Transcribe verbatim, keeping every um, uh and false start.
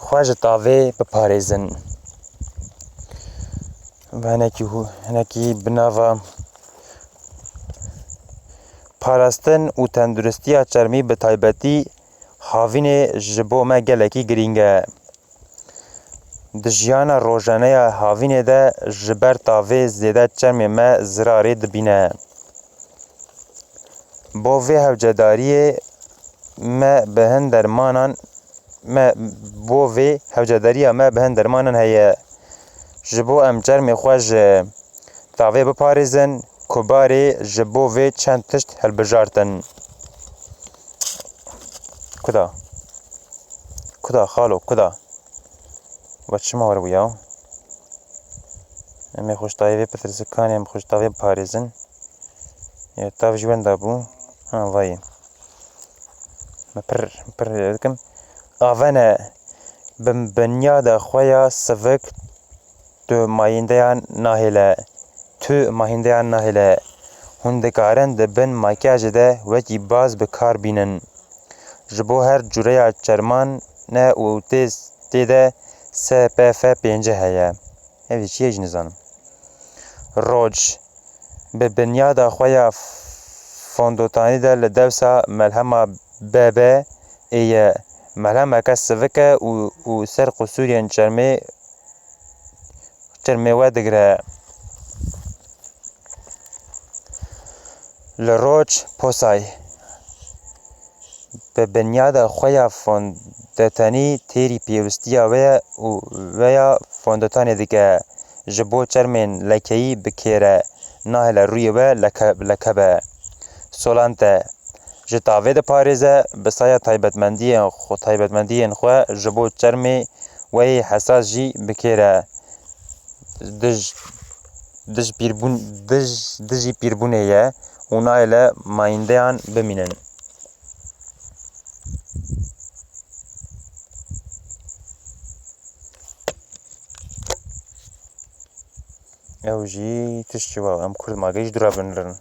xwe ji tavê biparêzin. Ve hinekî hû-, hinekî bi nava parastin û tenduristiya çermî bi taybetî havînê ji bo me gelekî girîng e. Di jiyana rojane ya havînê de ji ber tavê zêde çermê me zirarê dibîne. Bo vê hewcedariyê me bi hin dermanan me, bo vê hewcedariya me bi hin dermanan heye. Ji bo em çermê xwe ji tavê biparêzin, kubarê ji bo vê çend tişt hilbijartin. Kuda? Kuda xalo, kuda? We çima were bûya? Em ê xweştayê vê pitirsikanê em xweştavê biparêzin. Ya tav ji wenda bû. Ha, vayê. Me pir, pir dikim. Avene bi binyada xwe ya sivik tu mayîndeyan nahêle. Tu mayîndeyan nahêle. Hûn dikarin di bin makyajê de wekî baz bi kar bînin. Ji bo her cureya çermane û tê, tê de S P F pêncî heye. Ev jî çi ye jî nizanim. Roc. Bi binyada xwe ya fondotanî de li dewsa melhema B B ê ye. Melhemeke sivik e û, û ser qusûriyên çermê, çermê we digire. Li roc posay. Bi binyada xwe ya fondetanî têrî pêwistiya we ye û we ya fondetanê dike. Ji bo çermên lekeyî bi kêr e, nahêle rûyê we leke, leke be. Solante. Ji tavê diparêze, bi saya taybetmendiyên xwe, taybetmendiyên xwe ji bo çermê we yê hesas jî bi kêr e. Dij, dij pîrbûn, dij, dijî pîrbûnê ye û nayê li mayîndeyan bimînin. Ew jî tişt çi wa, em kurd magê jî dura binirin.